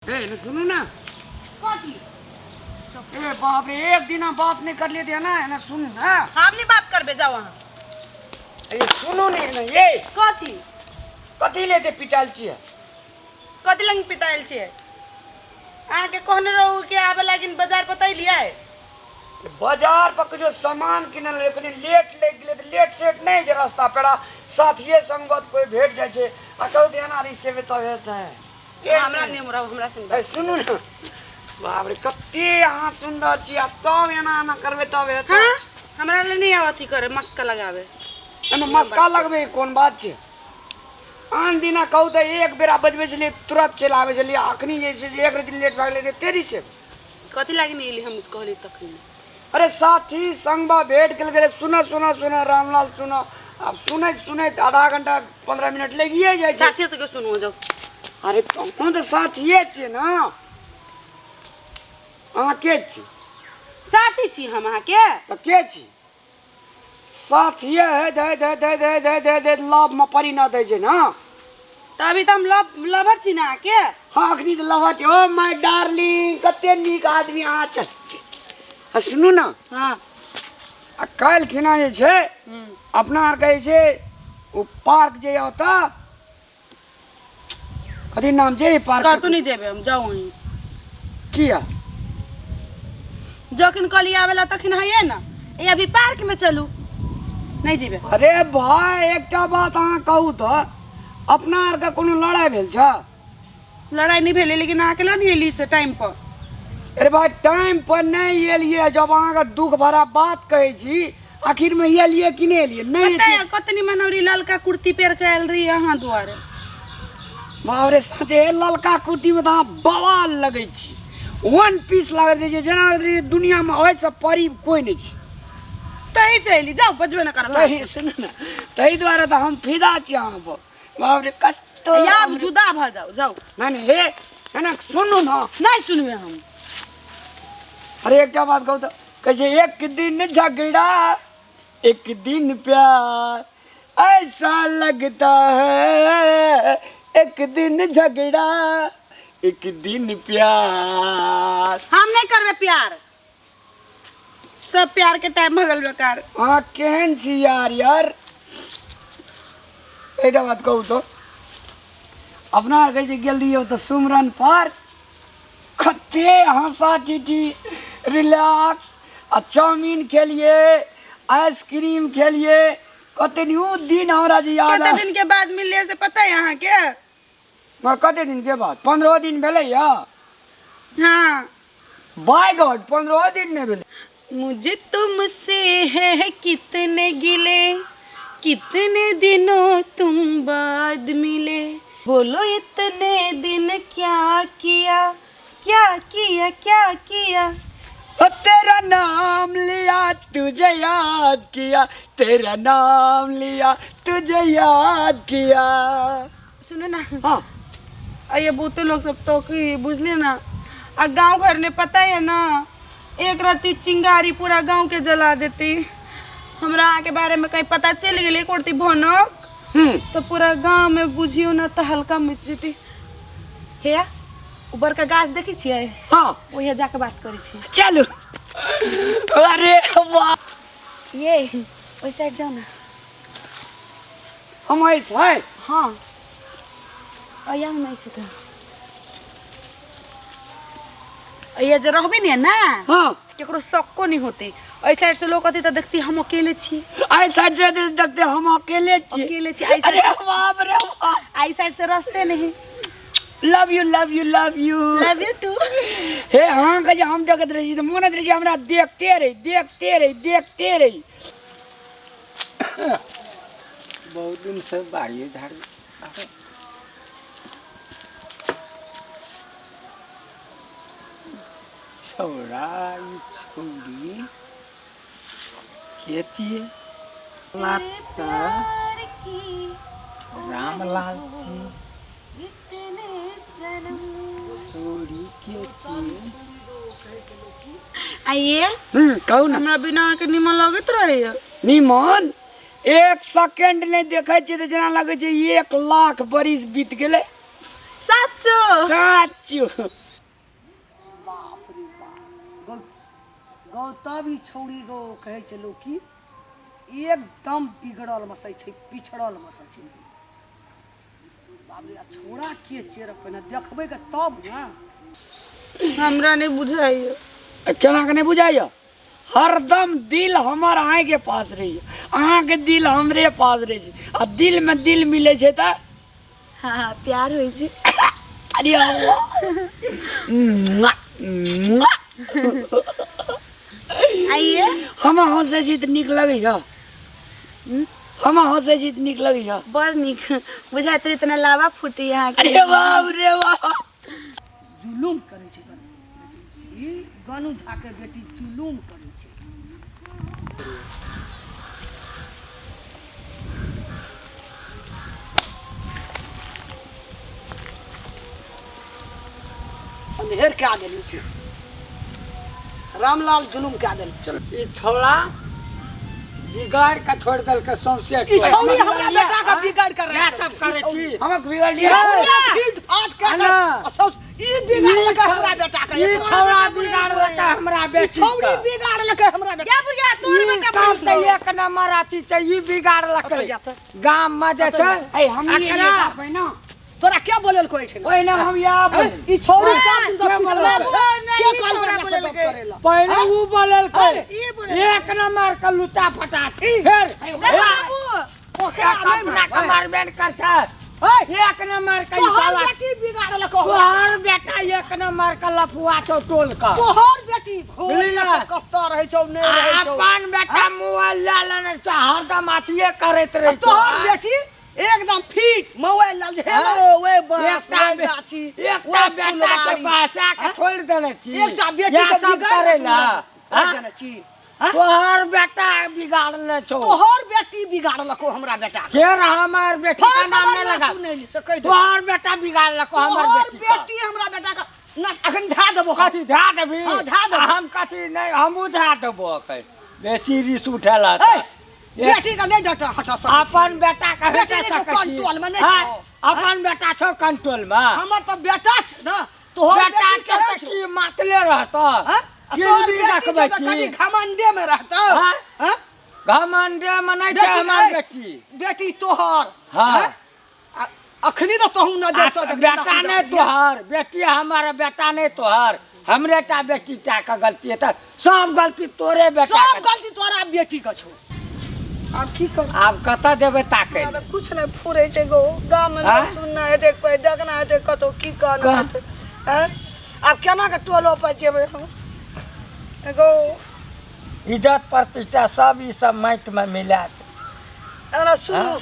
ए ने सुनू ना। कथी? ए बाप रे, एक दिन हम बात नहीं कर लेते ना, एना सुन ना। हम नहीं बात करबे, जाओ अहाँ। ए सुनू नहीं ना ये। कथी? कथी लेते पिटाल छियै? कथी लंग पितायल छियै? अहाँके कहने रहू कि आबे लागिन बाजार बतैलियै। बाजार पर जो सामान किनल रहे कनी लेट लागि गेलै तऽ लेट सेट नहि जे रास्ता पेड़ा साथिये संगत कोई भेट जाइ छै आ कहू तऽ एना रिसेबे तब हेतै। ए हमरा नहि हमरा हमरा संग। ए सुनू ने, बाप रे कते अहाँ सुन्दर छी आ तब एना एना करबै तब हेतै। हाँ, हमरा ले नहीं आव अथी करे मस्का लगावे। एहिमे मस्का लगबै कोन बात छै? आन दिना कहू तऽ एक बेरा बजबै छलियै तुरंत चलि आबै छलियै, अखनी जे छै से एक रति लेट भए गेलै तऽ तेरी से। कथी लागी नहीं एली हम कहली तखनी? अरे साथी संगबा भेट गेल गेलै, सुन सुन सुन रामलाल सुन, आब सुनैत सुनैत आधा घंटा 15 मिनट लगिए जाइ छै। साथी सबके सुनो जाओ। अरे तहन तऽ साथिए छियै ने, अहाँ के छी? साथी छी हम अहाँके। तऽ के छी? साथिए है दे दे दे दे दे दे दे लव में परिणत दै छै ने। तऽ अभी तऽ हम लव लवर छी ने अहाँके। हाँ अखनी तऽ लवर छी। ओ my darling, कते नीक आदमी अहाँ छी। आ सुनू ने। हाँ। आ काल्हि खिना जे छै अपना आरके जे छै ओ पार्क जे यऽ ओतऽ कथी नाम छै पार्क? कतहु नहि जेबै हम, जाउ अहीं। किया? जखन कहली आवेला तखन हइए ने, ए अभी पार्क में चलू, नहीं जेबै। अरे भाई एकटा बात अहाँ कहू तऽ अपना आरके कोनो लड़ाई भेल छै? लड़ाई नहीं भेलै, लेकिन अहाँ केला नहीं एली से टाइम पर? अरे भाई टाइम पर नहीं एलियै, जब अहाँके दुख भरा बात कहै छी आखिर में एलियै कि नहीं एलियै? नहीं पता है कतनी मनौरी ललका कुर्ती पहन के आयल रही अहाँ दुआरे। बाप रे साथे ललका कुर्ती में तऽ अहाँ बवाल लगै छी, वन पीस लागैत रहै छै, जेना लगैत रहै छै दुनिया में ओहिसँ परी कोइ नहि छै। तही से एली, जाउ बजबे न करब। तही सुनू ने, ताहि दुआरे तऽ हम फिदा छी अहाँ पर। बाप रे कस्तो आब जुदा भऽ जाउ, जाउ। नहीं नहीं हे है ना सुनू ना। नहीं सुनबे हम। अरे एकटा बात कहू तऽ कहै छै एक दिन झगड़ा एक दिन प्यार ऐसा लगता है, एक दिन झगड़ा एक दिन प्यार। हम नहीं करबे प्यार, सब प्यार के टाइम भगल बेकार। अहाँ केहन छी यार? यार एकटा बात कहू तो अपना आरके जे गेल रहियै ओतऽ सुमरन पार्क, कते हँसा टीटी रिलैक्स, आ चाउमीन खेलियै, आइसक्रीम खेलियै, कते नी उ दिन हमरा जे याद कते दिन के बाद मिललियै से पता है अहाँके? मगर कते दिन के बाद? 15 दिन भेलै या? हाँ। बाय गॉड 15 दिन नहीं भेलै। मुझे तुमसे है कितने गिले, कितने दिनों तुम बाद मिले, बोलो इतने दिन क्या किया, क्या किया, क्या किया। ओ तेरा नाम लिया तुझे याद किया, तेरा नाम लिया तुझे याद किया। सुनो ना। हाँ। ये बहुते लोग सब तो की बुझलिए ना, आ गांव घर ने पता है ना, एक राती चिंगारी पूरा गांव के जला देती। हमरा अहाँ के बारे में कहीं पता चल गेलै एक रत्ती भनक तो पूरा गांव में बुझियो ना तो हल्का मच जेती। हे उ बड़का गाछ देखै छियै? हाँ। ओहिया जाके बात करै छियै। चलू। अरे वाह। ये ओहि साइड जाओ ना। हम एहि साइड? हाँ। अया हम ऐसे तो। अया जे रहबे नहीं ना। हाँ। केकरो शक्को नहीं होते। एहि साइड से लोग अथी तो देखती हम अकेले छी। एहि साइड से देखते हम अकेले छी। अकेले छी। एहि साइड अरे बाप रे बाप। एहि साइड से रास्ते नहीं। Love you, love you, love you. Love you too. हे हाँ के जे हम देखत रही तऽ मोन होइत रहै हमरा देखते रही, देखते रही, देखते रही। बहुत दिन से बाड़ी झाड़ी छौड़ा ई छौड़ी के छियै? रामलाल छी। छौड़ी के छियै? आइए। कहू ना। हमरा बिना अहाँके निमन लगैत रहैया। निमन? एक सेकेंड नहि देखै छियै तऽ जेना लगै छै 1 लाख बरिस बीत गेलै। साचो साचो बाप रे बाप गौ गौ तब ई छौड़ी गौ कहै छै लोक की एकदम बिगड़ल मसै छै पिछड़ल मसै छै बाप रे आ छौड़ा के चेर पहिने देखबै के तब ने हमरा नहीं बुझाइयो केना के नहीं बुझाइयो हरदम दिल हमर अहाँके पास रहैए अहाँके दिल हमरे पास रहै छै आ दिलमे दिल मिलै छै तऽ हाँ प्यार होइ छै अरे अल्लाह। मुआ, मुआ। आइए हम हँसै छी तऽ नीक लगैए हम हँसै छी तऽ नीक लगैए बड़ नीक बुझाइत रहे इतना लावा फूटी अहाँके अरे बाप रे बाप जुलुम करै छै ई गनु झा के बेटी जुलुम करै छै अन्हेर कए देली तू रामलाल जुलुम कए देली चल ई छौड़ा बिगाड़ के छोड़ देलकै सौंसे ई छौड़ी हमरा बेटा के बिगाड़ कर इएह सब करै छी हमक बिगाड़ लिया फीट फाट के ना। ई बिगाड़लकै हमरा बेटा के ई छौड़ा बिगाड़लकै हमरा बेटी छौड़ी बिगाड़लकै हमरा बेटा क्या बुढ़िया तोर ई बेटा सब से एक नंबर अथी छै ई बिगाड़लकै गाम में जे छै ए हम एकरा ना तोरा क्या बोलल कोई ठिन ओहिना हम या ई छौड़ी सब दिन के तक बोललकै? पिछड़ल छै नहीं, के ई कहल छौड़ा एकरा से गप बोललकै। करेला पहिले ऊ बोललकै अरे, ई बोललकै। एक नंबर के लुटा फटा फिर बाबू ओकरा नहीं अपना मारबै। कमर बेन करता ओए, एक नंबर के तोहर साला बेटी बिगाड़लको हमरा। तोहर बेटा एक नंबर के लफुआ छौ टोल का तोहर बेटी भोरे बुझलियै? से कतऽ रहै छौ नहि रहै छौ अपन बेटा मोबाइल लए लेने छै हरदम अथिये करैत रहै छौ तोहर बेटी एकदम फिट मोबाइल लऽ ले हेलो ओए बस एकटा ओए बे- गाछी एकटा ओए बेटा के फुलबाड़ी। बहसा के छोड़ि देने छी एकटा बेटी इएह के सब बिगाड़ करै ला रख देने छी हाँ? तोहर बेटा बिगाड़ने छौ तोहर बेटी बिगाड़लको हमरा बेटा के फेर हमर बेटी का तोहर नाम नहि लगा तू नहीं सकै दे। तोहर बेटा बिगाड़लको हमर तोहर बेटी का। बेटी हमरा बेटा के ना अखन धा देबो हम। कथी धए देबही हाँ, धए देबो। आ हम कथी नहि हमहूँ धए देबो अखन बेसी रिस उठेला ए, तऽ बेटी के नहीं डटा हटा सकै छी। अपन बेटा के बेटी हटा नहि छौ सकै छी कंट्रोल मे नहि हाँ, छौ। अपन बेटा छौ कंट्रोल मे हमर तऽ बेटा छै ने तोहर बेटा बेटी के केहन तऽ छौ? की मातले रहतौ हाँ? आ तोहर गिरवी बेटी छौ रखबै तऽ कनि छी घमंडे मे रहतौ हाँ? हाँ? घमंडे मे नहि छै बेटी हमर अइ, बेटी बेटी तोहर हाँ। हाँ? आ अखनी तऽ तोहू नजर से देखली, बेटा तखनी नहि देखलियै। तोहर बेटी हमर बेटा नहि तोहर हमरे टा बेटी टा के गलती है तऽ सब गलती तोरे बेटा सब के गलती तोरा बेटी के छौ आब की कर आब कतऽ जेबै ताकै हमरा कुछ नहि फुरै छै गो गाम मे आँय? सुनना हेतै कोइ देखना हेतै कतौ की कहना कहाँ? हेतै आँय? आब केना के टोलो पर जेबै हम गो इज्जत प्रतिष्ठा सब ई सब माटि मे मिला दे। एना सुनू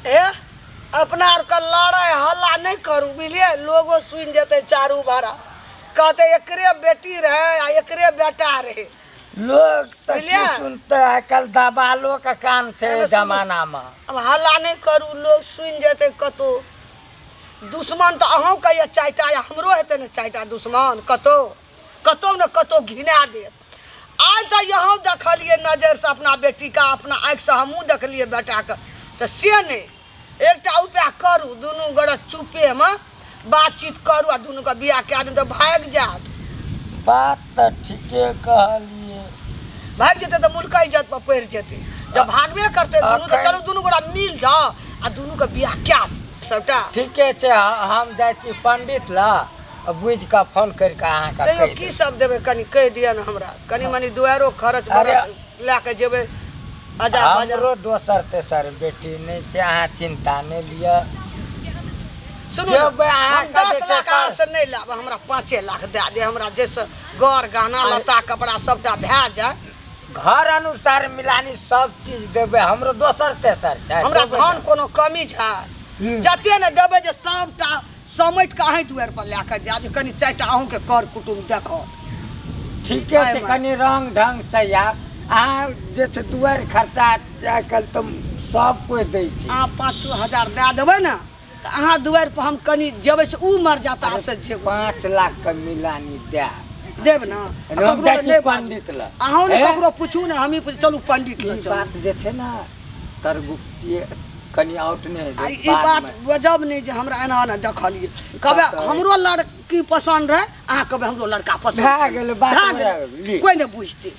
हे अपना आरके लड़ाइ हल्ला नहि करू बुझलियै लोगो सुनि जेतै चारू भाड़ा कहतै एकरे बेटी रहै आ एकरे बेटा रहै लोग तऽ की बुझलियै? सुनतै आइ काल्हि दबालो के काम छै एना सुनू। जमाना मे आब हल्ला नहि करू लोग सुनि जेतै कतौ दुश्मन तऽ अहूँके यऽ चारिटा या हमरो हेतै ने चारिटा दुश्मन कतौ कतौ ने कतौ घिना देत आइ तऽ यहाँ देखलियै नजरिसँ अपना बेटीके अपना आँखिसँ हमहूँ देखलियै बेटाके तऽ से नहि एकटा उपाय करू दुनू गोटे चुपेमे बातचीत करू आ दुनूके बियाह कए देब तऽ भागि जायत बात तऽ ठीके कहलियै भागि जेतै तऽ मुल्क इज्जत पर पड़ि जेतै जब भागबे करतै दुनू तऽ अखन- चलू दुनू गोटा मिल जाओ आ दुनूके बियाह कए दियौ सबटा ठीके छै हम जाइ छी पंडित लग आ बुझि कऽ फोन करि कऽ अहाँके तैयो कहि की देब। सब देबै कनि कहि दिअ ने हमरा कनि मनि दुआरो खर्च अरे- बरच लए कऽ जेबै अजा बजा हमरो दोसर तेसर बेटी नहि छै अहाँ चिन्ता नहि लिअ सुनू ने, जेबै अहाँ हम के दस जे छै लाख कर- से नहि लाब हमरा 5 लाख दए दे हमरा जाहिसँ गर गहना लत्ता कपड़ा सबटा भए जाय घर अनुसार मिलानी सब चीज देबै हमरो दोसर तेसर छै हमरा देबै धन ने। कोनो कमी छै जते ने देबै जे सबटा समटि कऽ अहीं दुआरि पर लए कऽ जायब जे कनि चारिटा अहूँके कर कुटुम्ब देखत ठीके छै आइ माय। कनि रंग ढंग से आयब अहाँ जे छै दुआरि खर्चा आइ काल्हि तऽ सब कोइ दै छै अहाँ 5 हजार दए देबै ने तऽ अहाँ दुआरि पर हम कनि जेबै से उ मर जाता से जेबै 5 लाख के मिलानी दए देब ने आ हम ककरो जाइ छी नहि बाजू। पंडित लग। अहूँ ने हे? ककरो पूछू ने हमही पूछ चलू पंडित ई लग चलू बात जे छै ने तरगुप्तिये कनि आउट नहि आ हेबै ई बात गजब नहि जे हमरा एना एना देखलियै कहबै तऽ- हमरो लड़की पसन्द रहै अहाँ कहबै हमरो लड़का पसन्द भए छलै। गेलै, बात भए भए गेलै। गेलै। कोइ नहि बुझतै।